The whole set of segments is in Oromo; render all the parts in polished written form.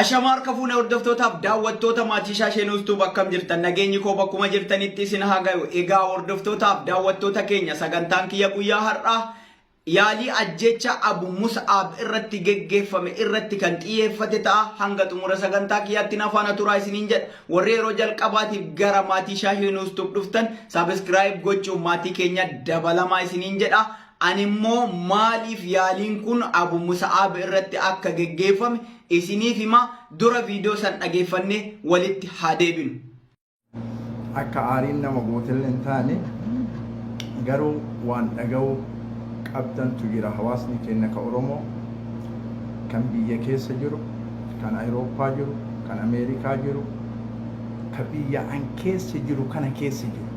Ashamaa harka fuune hordoftootaaf daawwattoota maatii Shaashee News Tube, akkam jirtan? Nageenyi koo bakkuma jirtanitti isin haa gayu. Egaa hordoftootaaf daawwattoota keenya, sagantaan kiyya guyyaa har'aa yaalii ajjeechaa Abu Mus'aab irratti geggeeffame irratti kan xiyyeeffate ta'a. Hanga xumura sagantaa kiyyaatti na faana turaa isiniin jedha. Warri yeroo jalqabaatiif gara maatii Shaashee News Tube dhuftan subscribe gochuun maatii keenya dabalamaa isiniin jedha. Ani immoo maaliif yaaliin kun Abu Musa'aab irratti akka geggeeffame isiniif hima. Dura viidiyoo san dhageeffannee walitti haa deebinu. Akka aariin nama gootellee hin taane, garuu waan dhaga'uu qabdantu jira. Hawaasni keenya ka Oromoo kan biyya keessa jiru, kan Awurooppaa jiru, kan Ameerikaa jiru, ka biyya an keessa jiru kana keessa jiru.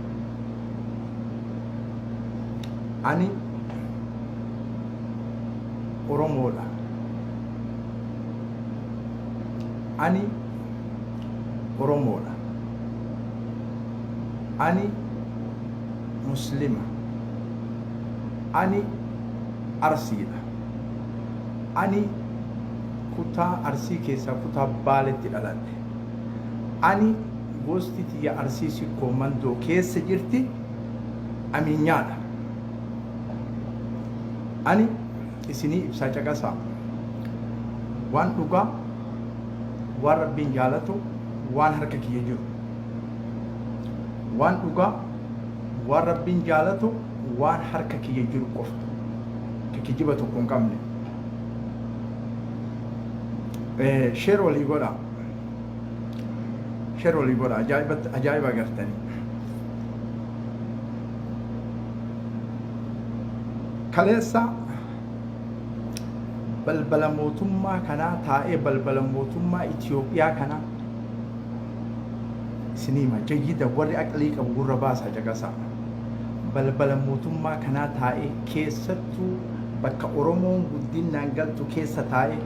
Ani Oromoodha. Ani Oromoodha. Ani Muslima. Ani Arsiidha. Ani kutaa Arsii keessaa kutaa Baaletti dhaladhe. Ani gosti tiyya Arsii Sikkoo Mandoo keessa jirti, Amiinyaadha. Ani isinii ibsaa, caqasaa. Waan dhugaa, waan Rabbiin jaalatu, waan harka kiyya jiru. Waan dhugaa, waan Rabbiin jaalatu, waan harka kiyya jiru qoftu. Ka kijiba tokko hin qabne. Share walii godhaa. Share walii godhaa. Ajaa'ibatti ajaa'iba agartanii. Kaleessa balbala mootummaa kanaa taa'ee, balbala mootummaa Itoophiyaa kanaa isinii hima jayyida, warri aqlii qabu gurra baasaa caqasaa. Balbala mootummaa kanaa taa'ee, keessattuu bakka Oromoon guddinaan galtu keessa taa'ee,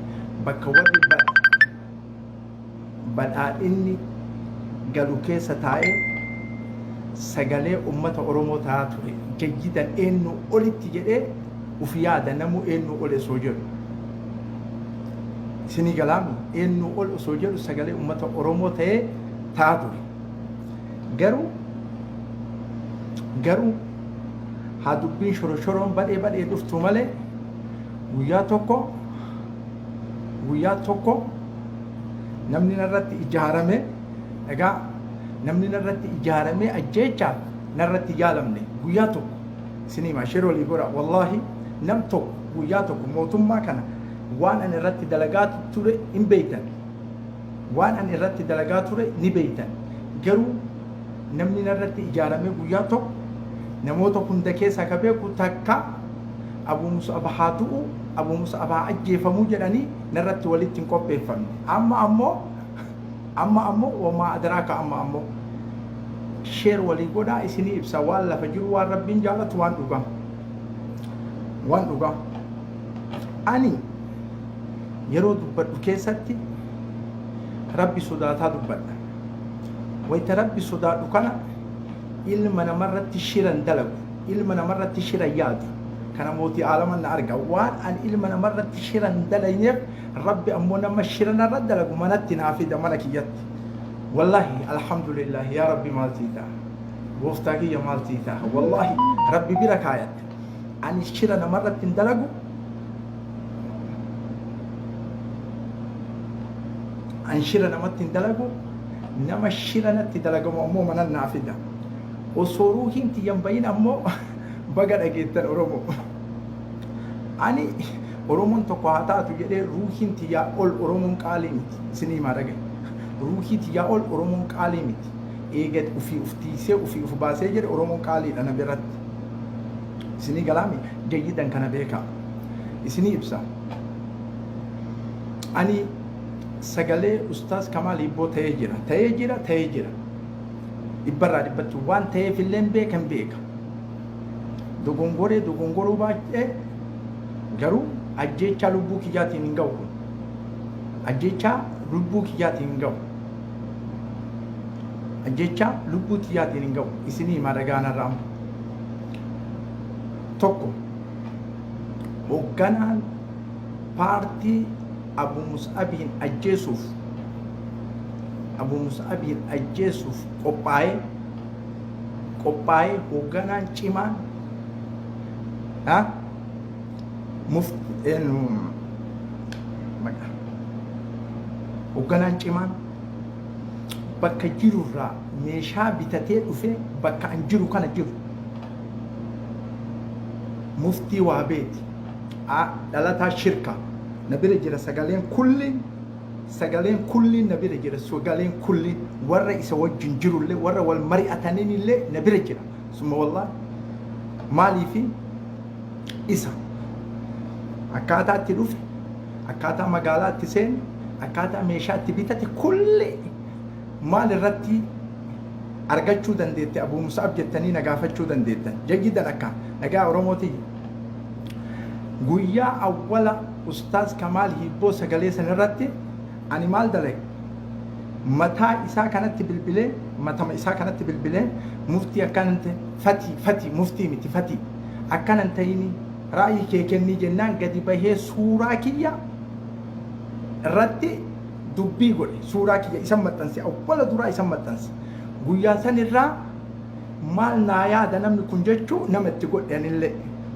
bakka warri badhaadhinni galu keessa taa'ee sagalee ummata Oromoo ta'aa ture. Jayyidan eenyu olitti jedhee uf yaada namuu eenyu ol osoo jedhu. Isinii galaami, eenyu ol osoo jedhu sagalee ummata Oromoo ta'ee ta'aa ture. Garuu haa dubbiin shoroshoroon badhee badhee dhuftu malee, guyyaa tokko, guyyaa tokko namni narratti ijaarame, egaa namni narratti ijaaramee ajjeechaaf narratti yaalamne guyyaa tokko. Isinii himaa, share walii godha. Wallaahi nam tokko guyyaa tokko mootummaa kana waan ani irratti dalagaa ture hin beektan, waan ani irratti dalagaa ture ni beektan. Garuu namni narratti ijaaramee guyyaa tokko namoota hunda keessaa ka beeku takka Abu Mus'ab haa du'u, Abu Mus'ab haa ajjeefamuu jedhanii narratti walitti hin qopheeffamne. Amma ammoo wamaa adraaka, amma ammoo share walii godhaa. Isinii ibsa waan lafa jiru, waan Rabbiin jaalatu, waan dhugaa, waan dhugaa. Ani yeroo dubbadhu keessatti Rabbi sodaataa dubbadha. Wayita Rabbi sodaadhu kana ilma namarratti shiran dalagu, ilma namarratti shiran yaadu. Kana mootii aalaman na arga. Waan ani ilma namarratti shiran dalayneef, Rabbi ammoo nama shira narra dalagu manatti naa fida, mana kiyyatti. Wallahi alhamdulillah, yaa Rabbi maal sii ta'a, gooftaa kiyya maal sii ta'a? Wallahi Rabbi bira kaayadhe, ani shira namarratti hin dalagu. An shira namatti hin dalagu, nama shira natti dalagamu ammoo manan naa fida. Osoo ruuhiin tiyyan bahin ammoo baga dhageettan Oromoo. Ani Oromoon tokko haa taatu jedhee ruuhiin tiyyaa ol Oromoon qaalii miti. Isinii himaa, dhagaye. Ruuhii tiyyaa ol Oromoon qaalii miti. Eega ufii uf tiisee ufii uf baasee jedhe, Oromoon qaaliidha na biratti. Isinii galaami, jayyidan kana beekaa. Isinii ibsa. Ani sagalee Ustaaz Kamaal Hibboo ta'ee jira. Ta'ee jira, ta'ee jira. Dhibbarraa dhibbatti waan ta'eef illee beekan beeka. Dogongoree dogongoruu baay'ee, garuu ajjeechaa lubbuu kiyyaatiin hin ga'u kun. Ajjeechaa lubbuu kiyyaatiin hin ga'u. Ajjeechaa lubbuu kiyyaatiin hin ga'u. Isinii himaa, dhagaanarraa amma. Tokko, hoogganaan paartii Abu Mus'abiin ajjeesuuf, Abu Mus'abiin ajjeesuuf qophaa'ee, qophaa'ee hoogganaan cimaan ha mufti eenyu maqaa hoogganaan cimaan bakka jirurraa meeshaa bitatee dhufee bakka an jiru kana jiru muftii waa beeti a dhalataa shirka na bira jira. Sagaleen kulli, sagaleen kulli na bira jira. Sagaleen kulli warra isa wajjin jirullee, warra wal mari'ataniin illee na bira jira. Summa wallahi, maaliifi isa akkaataa itti dhufe, akkaataa magaalaa itti seene, akkaataa meeshaa itti bitate kulli maal irratti argachuu dandeette Abuu Musa'ab jettanii na gaafachuu dandeettan. Jayyidan akka nagaa Oromootii. Guyyaa awwala Ustaaz Kamaal Hiibboo sagalee san irratti ani maal dalage? Mataa isaa kanatti bilbilee, matama isaa kanatti bilbilee, muftii akkanan ta'e, fatii, fatii, muftii miti, fatii akkanan ta'ini, ra'ayii kee kennii jennaan gadi bahee suuraa kiyya irratti dubbii godhe. Suuraa kiyya isan maxxanse, awwala duraa isan maxxanse. Guyyaa san irraa maal naa yaada namni kun jechuu nama itti godhe. Anillee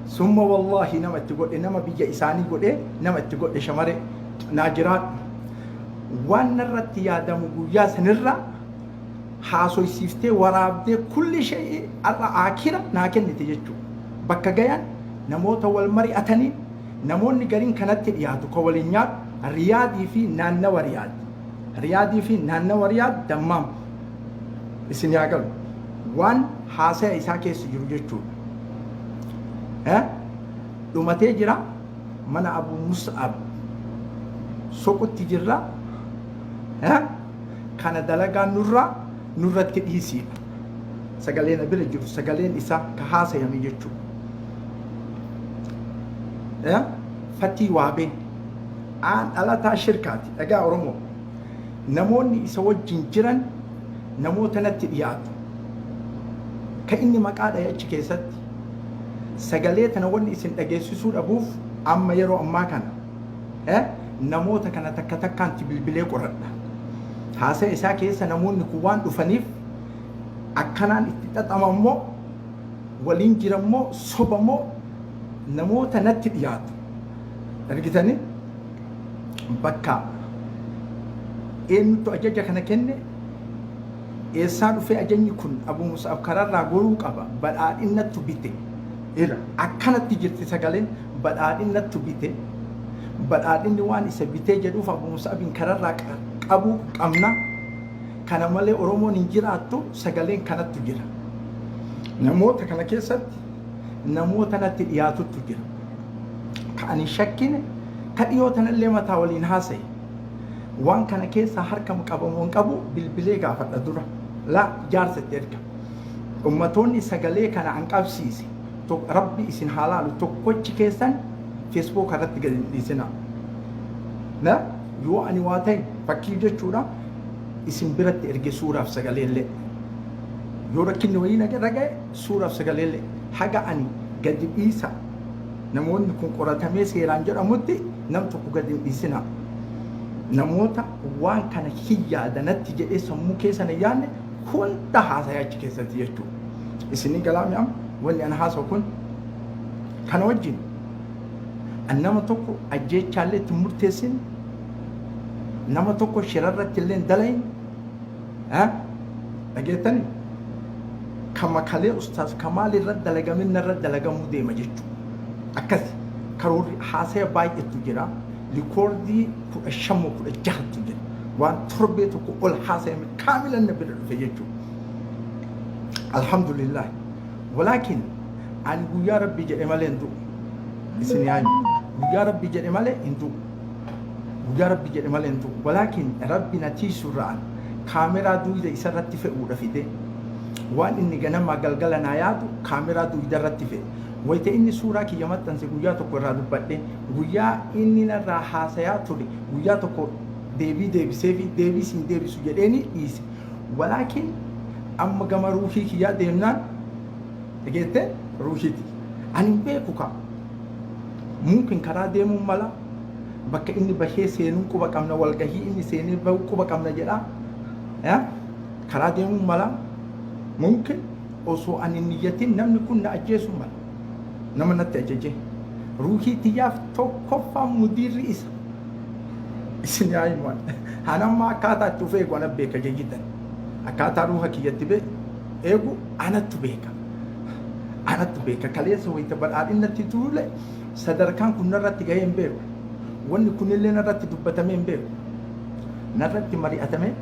summa wallaahi nama itti godhe, nama biyya isaanii godhe, nama itti godhe. Shamare naa jiraadhu. Waan narratti yaadamu guyyaa sanirra haasoysiiftee waraabdee kulli shay'i har'a aakira naa kennite jechuudha. Bakka gayan namoota wal mari'atanii, namoonni gariin kanatti dhiyaatu ka waliin nyaatu Riyaadii fi naannawa Riyaad. Riyaadii fi naannawa Riyaad, Dammaam. Isin yaa galu. Waan haasaya isaa keessa jiru jechuudha. Dhumatee jira, mana Abu Mus'ab soqutti jirra. Kana dalagaa nurraa nurratti dhiisiidha. Sagaleen na bira jiru sagaleen isaa ka haasayame jechuudha. Fatii Waabee aan dhalataa shirkaati, dhagaa Oromoo. Namoonni isa wajjin jiran namoota natti dhiyaatu. Ka inni maqaa dhahe achi keessatti sagalee tana wanni isin dhageessisuu dhabuuf amma yeroo ammaa kana namoota kana takka takkaanti bilbilee qoradha. Haasaya isaa keessa namoonni kun waan dhufaniif akkanaan itti xaxama immoo waliin jira immoo soba immoo namoota natti dhiyaatu. Argitanii, bakka eenyutu ajaja kana kenne, eessaa dhufee ajajni kun? Abu Mus'ab kararraa goruu qaba, badhaadhinnattu bite. Ila akkanatti jirti sagaleen, badhaadhinnattu bite. Badhaadhinni waan isa bitee jedhuuf Abu Mus'abin kararraa qabuu qabna. Kana malee Oromoon hin jiraattu, sagaleen kanattu jira. Namoota kana keessatti namoota natti dhiyaatuttu jira. Ka ani shakkine, ka dhiyoo tanallee mataa waliin haasa'e. Waan kana keessaa harka qabamu hin qabu, bilbilee gaafadha dura. Laa jaarsa itti erga. Ummatoonni sagalee kana an qabsiise, Rabbi isin haa laalu, tokkochi keessan Facebook irratti gadi hin dhiisinaa. Na yoo ani waa ta'e fakkii jechuudha, isin biratti erge suuraaf sagaleellee. Yoo rakkinni wayii na irra ga'e suuraaf sagaleellee haga ani gadi dhiisa namoonni kun qoratamee seeraan jedhamutti nam tokko gadi hin dhiisinaa. Namoota waan kana hin yaadanatti jedhee sammuu keessa hin yaadne hunda haasayaa achi keessatti jechuudha. Isinii galaami amma wanni ana haasa'u kun kana wajjin an nama tokko ajjeechaallee itti murteessin, nama tokko shirarratti illee hin dalayin. Dhageettani, kama kalee Ustaaz Kamaal irra dalagamin narra dalagamuu deema jechuudha. Akkasi karoorri haasaya baay'eetu jira. Rikoordii 15 moo 16tu jira. Waan torbee tokko ol haasayame kaamilan na bira dhufe jechuudha. Alhamdulillah. Walaakin ani guyyaa Rabbi jedhe malee hin du'u. Isin yaayu. Guyyaa Rabbi jedhe malee hin du'u. Guyyaa Rabbi jedhe malee hin du'u. Walaakin Rabbi na tiisurra'an kaameraa duyda isarratti fe'uudha fide. Waan inni ganamaa galgala naa yaadu kaameraa duyda irratti fe'e. Wayita inni suuraa kiyya maxxanse guyyaa tokko irraa dubbadhe. Guyyaa inni narraa haasayaa ture guyyaa tokko deebii deebisee fi deebii siin deebisu jedheeni dhiise. Walaakin amma gama ruuhii kiyyaa deemnaan, dhageette, ruuhiiti. Ani hin beeku kaa. Mumkin karaa deemuun mala. Bakka inni bahee seenuu quba qabna, walgahii inni seenee bahu quba qabna jedha. Karaa deemuu mala. Mumkin osoo ani hin niyyatin namni kun na ajjeesuu mala. Nama natti ajaje. Ruuhii tiyyaaf tokkoffaan mudiirri isa. Isin yaa himu. Hanamma akkaataa itti of eegu ana beeka jayyidan. Akkaataa ruuha kiyyatti eegu anattu beeka. Anattu beeka. Kaleessa wayita badhaadhinnatti tuule sadarkaan kun narratti gahee hin beeku. Wanni kunillee narratti dubbatamee hin beeku. Narratti mari'atamee,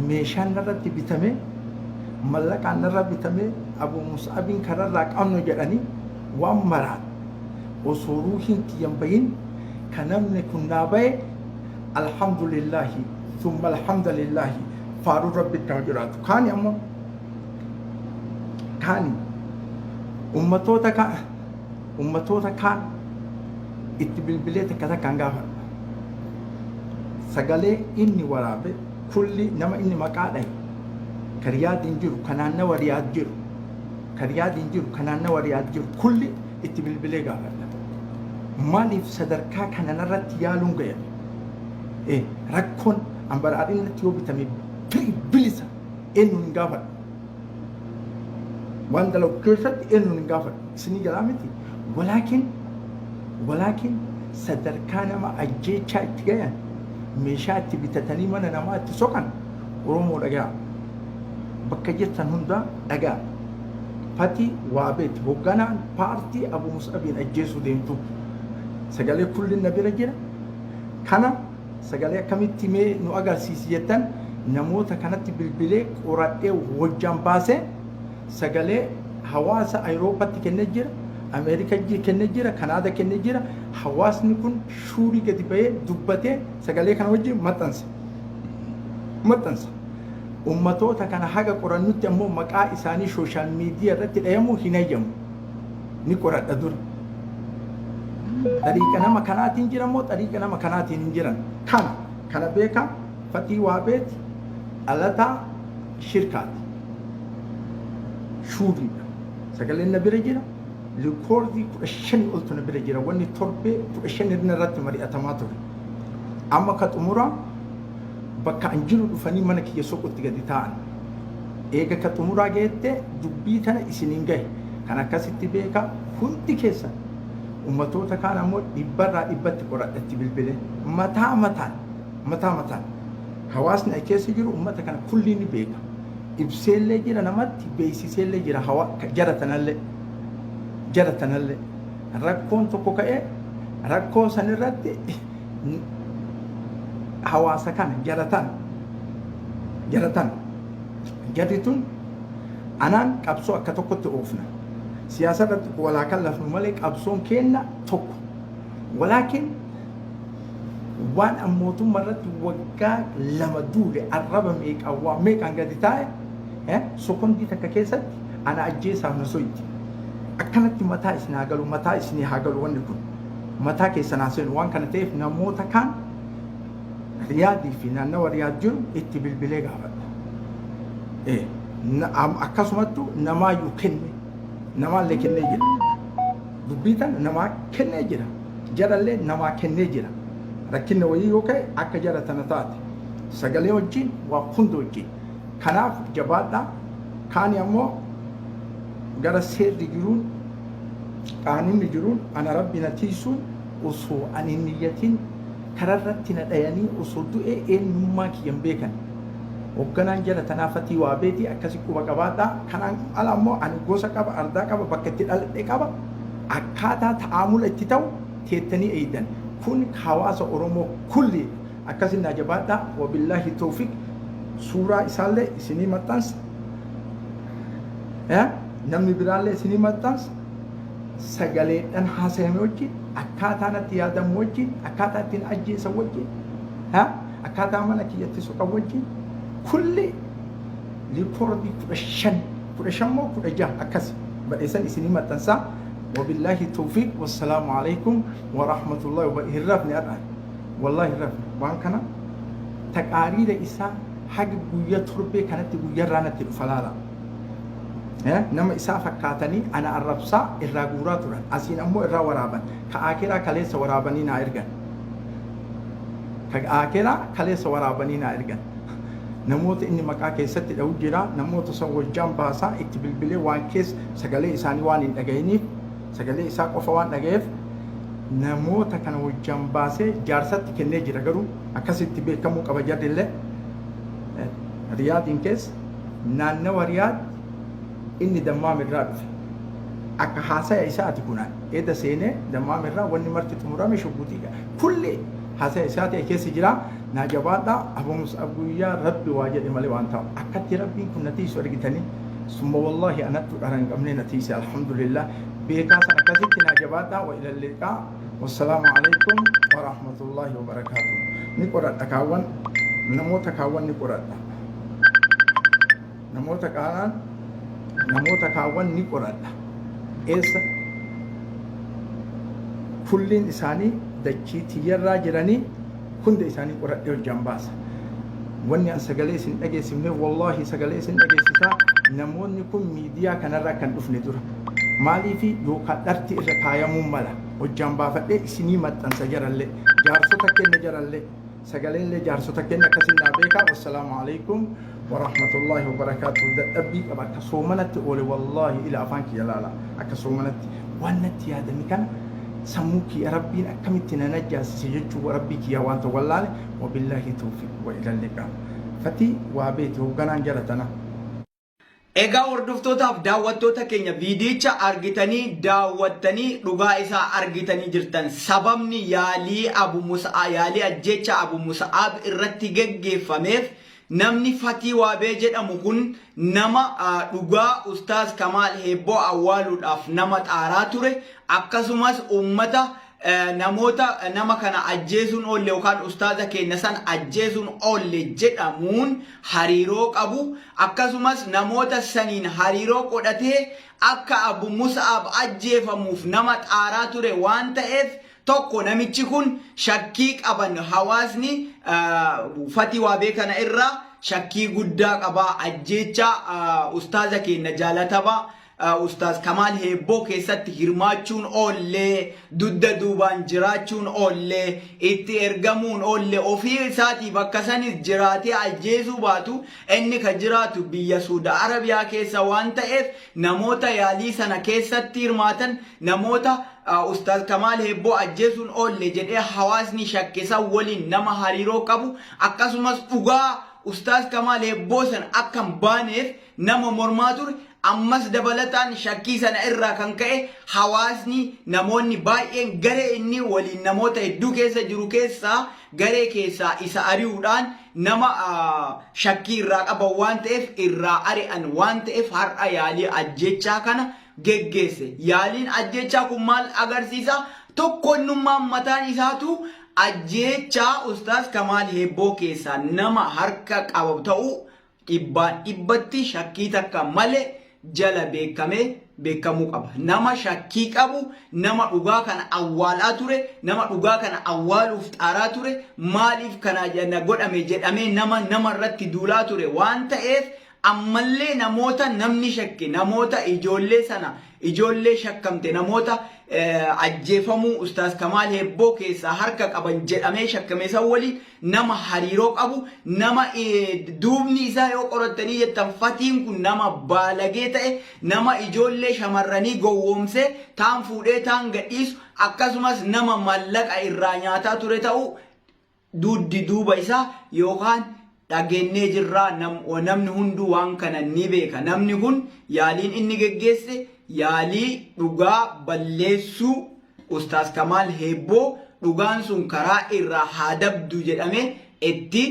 meeshaan narratti bitamee, mallaqaan narra bitamee, Abu Mus'abiin kararraa qabnu jedhanii waan maraan osoo ruuhiin tiyyan bahin ka namni kun naa bahe, alhamdulillaahi thumma alhamdulillaahi, faaruu Rabbitti haa jiraatu. Kaani ammoo kaani ummatoota kaan itti bilbilee takka takkaan gaafadha. Sagalee inni waraabe kulli, nama inni maqaa dhahe, ka Riyaadiin jiru, ka naannawa Riyaad jiru, ka Riyaadiin jiru, ka naannawa Riyaad jiru kulli itti bilbilee gaafadha. Maaliif sadarkaa kana narratti yaaluun gayame? Rakkoon an badhaadhinatti yoo bitame bilisa eenyuun hin gaafadhu. Waan dalagu keessatti eenyuun hin gaafadhu. Isinii galaa miti. Walaakin sadarkaa nama ajjeechaa itti gayan, meeshaa itti bitatanii mana namaa itti soqan, Oromoo dhagaa. Bakka jirtan hundaa dhagaa. Fati Waabeeti hoogganaan paartii Abu Mus'abiin ajjeesuu deemtu. Sagalee kulli na bira jira. Kana sagalee akkamitti mee nu agarsiisi jettan, namoota kanatti bilbilee qoradhee wajjaan baasee sagalee hawaasa Awurooppaatti kennee jira, Ameerika kennee jira, Kanaada kennee jira. Hawaasni kun shuurii gadi bahee dubbatee sagalee kana wajjin maxxansa. Maxxansa. Ummatoota kana haga qorannutti ammoo maqaa isaanii social media irratti dhayamuu hin hayyamu. Ni qoradha dura. Xariiqa nama kanaatiin jira moo xariiqa nama kanaatiin hin jiran? Kana beekaa. Fatii Waabeeti dhalataa shirkaati. Shuuriidha. Sagaleen na bira jira. Rikoordii 15 oltu na bira jira. Wanni torbee 15 irratti mari'atamaa ture. Amma ka xumuraa bakka an jiru dhufanii mana kiyya soqutti gadi taa'an. Eega ka xumuraa geette dubbii tana isiniin gahe. Kan akkasitti beekaa hundi keessan. Ummatoota kaan ammoo dhibbarraa dhibbatti qoradha itti bilbilee. Mataa mataan mataa mataan hawaasni achi keessa jiru ummata kana kullii ni beeka. Ibseellee jira, namatti beeksiseellee jira. Hawa jara tanallee jara tanallee rakkoon tokko ka'ee rakkoo sanirratti hawaasa kana jara tana jara tana jarri tun anaan qabsoo akka tokkotti oofna. Siyaasa irratti walaa kallafnu malee qabsoon keenna tokko. Walaakin waan an mootummaa irratti waggaa 2 duule, arraba meeqaan, waan meeqaan gadi taa'e, sekondii takka keessatti ana ajjeesaaf na soyti. Akkanatti mataa isin haa galu, mataa isinii haa galu, wanni kun mataa keessan haa seenu. Waan kana ta'eef namoota kaan Riyaadii fi naannawa Riyaad jiru itti bilbilee gaafadha. Akkasumattu namaayyuu kenne, namaallee kennee jira. Dubbii tana namaa kennee jira. Jarallee namaa kennee jira. Rakkinna wayii yoo ka'e akka jara tana taate. Sagalee wajjin, waa hunda wajjin. Kanaaf jabaadhaa. Kaani ammoo gara seerri jiruun, qaanunni jiruun, ana Rabbi na tiisuun, osoo ani hin niyyatin kararratti na dhayanii osoo du'ee eenyummaa kiyya hin beekan. Hoogganaan jara tanaa Fatii Waabeeti, akkasi quba qabaadhaa. Kanaan ala ammoo ani gosa qaba, ardaa qaba, bakka itti dhaladhe qaba. Akkaataa ta'aamula itti ta'u teettanii eeydan. Kun hawaasa Oromoo kulli akkasin naa jabaadhaa. Wabillaahi tawfiq. Suuraa isaallee isinii maxxansa. Namni biraallee isinii maxxansa. Sagaleedhaan haasayame wajjin, akkaataa natti yaadamu wajjin, akkaataa ittiin ajjeesan wajjin, akkaataa mana kiyyatti soqan wajjin kulli rikoordii 15, 15 moo 16 akkas badheessan isinii maxxansaa. Wabillaahi tawfiiq, wassalaamu alaikum warahmatullahi wabarakatuh. Hin rafne har'a, wallahi hin rafne. Waan kana taqaariira isaa haga guyya torbee kanatti guyyarraa natti dhufa laala. Nama isaa fakkaatanii ana arrabsaa irraa guuraa turan, asiin ammoo irraa waraaban, ka aakiraa kaleessa waraabanii naa ergan. Ka aakeraa kaleessa waraabanii naa ergan. Namoota inni maqaa keessatti dha'u jira. Namoota san wajjaan baasaa itti bilbilee waan keessa sagalee isaanii waan hin dhaga'iniif, sagalee isaa qofa waan dhaga'eef, namoota kana wajjaan baasee jaarsatti kennee jira. Garuu akkasitti beekamuu qaba, jarrillee Riyaadiin keessa, naannawa Riyaad inni Dammaam irraa dhufe. Akka haasaya isaati kunaan eda seenee Dammaam irraa wanni marti xumurame shugguxiidha. Kulli haasaya isaa ta'e keessa jira. Naa jabaadha. Abu Mus'ab guyyaa Rabbi waa jedhe malee waan ta'u. Akkatti Rabbiin kun na tiisu argitanii, summa wallaahi anattu dhara hin qabnee na tiise, alhamdulillah. Beekaa san akkasitti naa jabaadha. Wa ilal liqaa, wassalaamu alaikum wa rahmatullahi wa barakaatuh. Ni qoradha kaawwan, namoota kaawwan ni qoradha. Namoota kaawwan, namoota kaawwan ni qoradha. Eessa kulliin isaanii dachii tiyyarraa jiranii hunda isaanii qoradhee hojjaan baasa. Wanni an sagalee isin dhageessifne, wallaahi sagalee isin dhageessisaa, namoonni kun miidiyaa kanarraa kan dhufne dura. Maaliifi yookaan dharti irra kaayamuu mala hojjaan baafadhee isinii maxxansa jarallee. Jaarsota kenna jarallee. Sagaleellee jaarsota kenna akkasin naa beekaa. Wassalaamu alaikum warahmatullaahi wabarakaatuh. Dadhabbii qaba, akka soomanatti oole, wallaahi ila afaan kiyya laala, akka soomanatti waan natti yaadame kana sammuu kiyya Rabbiin akkamitti na najjaasise jechuu Rabbii kiyya waan ta'u wallaale. Wabillaahi tawfiq wa ila liqaa. Fatii waa beeti hoogganaan jara tana. Egaa hordoftootaaf daawwattoota keenya, viidiyicha argitanii, daawwattanii, dhugaa isaa argitanii jirtan. Sababni yaalii Abu Musa'aa, yaalii ajjeechaa Abu Musa'aab irratti geggeeffameef, namni Fatii Waabee jedhamu kun nama dhugaa Ustaaz Kamaal Heebboo awwaaluudhaaf nama xaaraa ture, akkasumas uummata namoota nama kana ajjeesuun oolle yookaan ustaaza keenya san ajjeesuun oolle jedhamuun hariiroo qabu, akkasumas namoota saniin hariiroo godhatee akka Abu Mus'aab ajjeefamuuf nama xaaraa ture waan ta'eef, tokko namichi kun shakkii qaban, hawaasni Fatii Waabee kana irraa shakkii guddaa qaba, ajjeechaa ustaaza keenya jaalatamaa Ustaaz Kamaal Heebboo keessatti hirmaachuun oollee, dudda duubaan jiraachuun oollee, itti ergamuun oollee, ofii isaatii bakka sanis jiraatee ajjeesuu baatu, inni ka jiraatu biyya Suuda Arabiyaa keessa waan ta'eef, namoota yaalii sana keessatti hirmaatan, namoota Ustaaz Kamaal Heebboo ajjeesuun oolle jedhee hawaasni shakke san waliin nama hariiroo qabu, akkasumas dhugaa Ustaaz Kamaal Heebboo san akka hin baaneef nama mormaa ture. Ammas dabalataan shakkii sana irraa kan ka'e hawaasni, namoonni baay'een garee inni waliin namoota hedduu keessa jiru keessaa garee keessaa isa ari'uudhaan nama shakkii irraa qaban waan ta'eef irraa ari'an waan ta'eef har'a yaalii ajjeechaa kana geggeesse. Yaaliin ajjeechaa kun maal agarsiisa? Tokkonnummaan mataan isaatu ajjeechaa Ustaaz Kamaal Heebboo keessaa nama harka qabu ta'uu dhibbaan dhibbatti shakkii takka malee jala beekamee beekamuu qaba. Nama shakkii qabu, nama dhugaa kana awwaalaa ture, nama dhugaa kana awwaaluuf xaaraa ture, maaliif kana godhame jedhamee nama nama irratti duulaa ture waan ta'eef, ammallee namoota namni shakke, namoota ijoollee sana, ijoollee shakkamte, namoota ajjeefamuu Ustaaz Kamaal Heebboo keessaa harka qaban jedhamee shakkame san waliin nama hariiroo qabu, nama duubni isaa yoo qorattanii jettan Fatiin kun nama baalagee ta'e, nama ijoollee shamarranii gowwoomsee taan fuudhee taan gadhiisu, akkasumas nama mallaqa irraa nyaataa ture ta'uu duddi duuba isaa yookaan dhageennee jirraa. Namni hunduu waan kana ni beeka. Namni kun yaaliin inni geggeesse yaalii dhugaa balleessuu Ustaaz Kamaal Heebboo, dhugaan sun karaa irraa haa dabdu jedhamee itti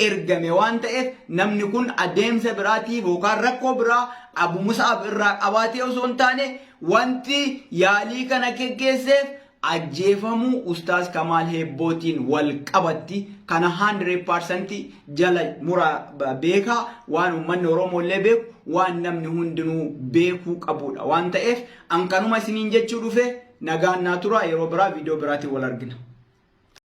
ergame waan ta'eef, namni kun adeemsa biraatiif yookaan rakkoo biraa Abu Mus'ab irraa qabaatee osoo hin taane, wanti yaalii kana geggeesseef ajjeefamuu Ustaaz Kamaal Heebbootiin wal qabatti. Kana 100% jala muraa beekaa, waan uummanni Oromoo illee beeku, waan namni hundinuu beekuu qabudha waan ta'eef, an kanuma isiniin jechuu dhufe. Nagaan naa tura, yeroo biraa viidiyoo biraatiin wal argina.